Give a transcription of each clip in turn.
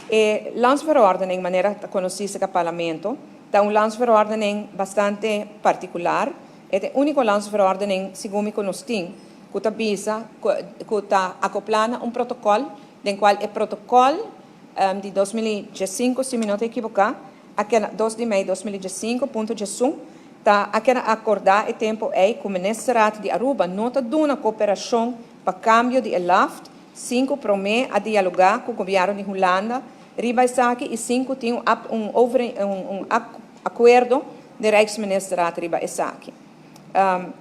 E landsverordening, manera konosí na parlamento, ta un landsverordening bastante partikular. E ta e úniko landsverordening, segun mi konosé, ku ta bisa, ku ta akoplá na un protokòl, den kual e protokòl di 2015, si mi no ta ekivoká, aki 2 di mei di 2015, punto 1, ta a keda akordá e tempu ei ku Ministerraad di Aruba no ta duna koperashon pa kambio di LAft, sin ku promé a dialogá ku gobièrnu di Hulanda, riba esaki i sin ku tin un akuerdo di Rijksministerraad riba esaki.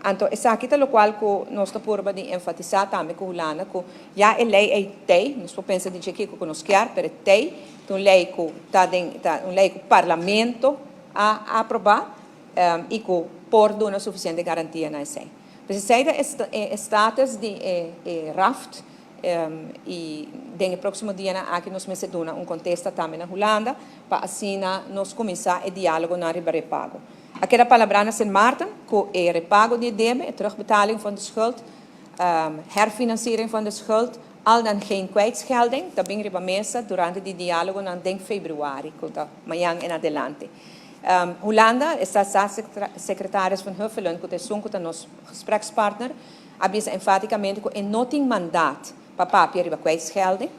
Anto, esaki ta lokual ku nos ta purba di enfatisá tambe ku Hulanda, ku ya e lei ei t'ei, nos por pensa di kiko ku nos ke, pero t'ei un lei ku ta un lei ku parlamento a aprobá i ku por duna sufisiente garantia na esei. Dus esei ta e status di e RAFT i den próksimo dia aki nos mester duna un kontesta tambe na Hulanda pa asina nos kuminsá e diálogo na riba repago. A keda palabrá na Sint Maarten ku e repago di debe, e terugbetaling van de schuld, herfinanciering van de schuld, al dan geen kwijtschelding, ta bin riba mesa durante e diálogo na den febrüari, ku ta mañan en adelante. Hulanda, staatssecretaris Van Huffelen, ku ta nos gesprekspartner, a bisa enfátikamente ku e no tin mandaat pa papia riba kwijtschelding,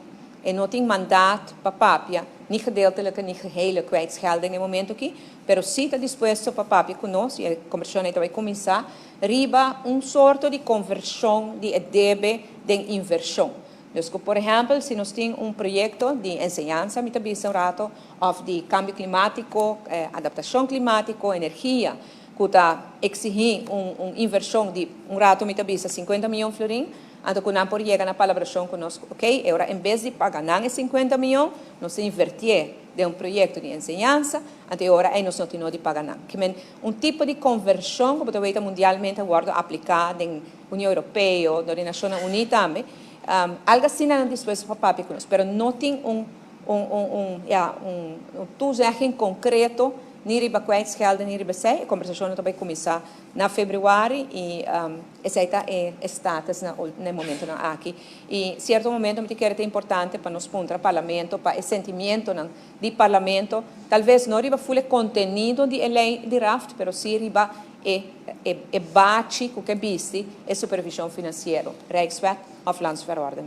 e no tin mandaat pa papia, ni gedeeltelijke ni gehele kwijtschelding e momento aki, pero si ta dispuesto pa papia ku nos, i e kombersashon ta bai kuminsá, riba un sorto di konvershon di debe den invershon. Dus, por ehèmpel, si nos tin un proyekto di enseñansa, mi un ratu, òf di kambio klimátiko, adaptashon klimátiko, energia, ku ta eksigí un invershon di un ratu, mi 50 mion florin, anto ku nan por yega na palabrashon ku nos, ok, awor en bes di paga nan 50 mion, nos invertí den un proyekto di enseñansa, anto awor ei nos no tin di paga nan. Ke men, un tipo di konvershon ku ta mundialmente wòrdu apliká na Union Europeo, na Nashonnan Uní tambe, algu asina nan dispuesto pa papia ku nos, pero no tin un, ja, un toezegging konkreto, ni riba kwijtschelding, ni riba esei. E kombersashon ta bai kuminsá na febrüari i esei ta e status na momento nan aki. I sierto momento mi ke ta importante pa nos puntra parlamento, pa e sentimentu nan, di parlamento, talbes no riba full kontenido di lei di RAFT, pero si riba e base ku ke bisti e supervishon finansiero, Rijkswet of landsverordening.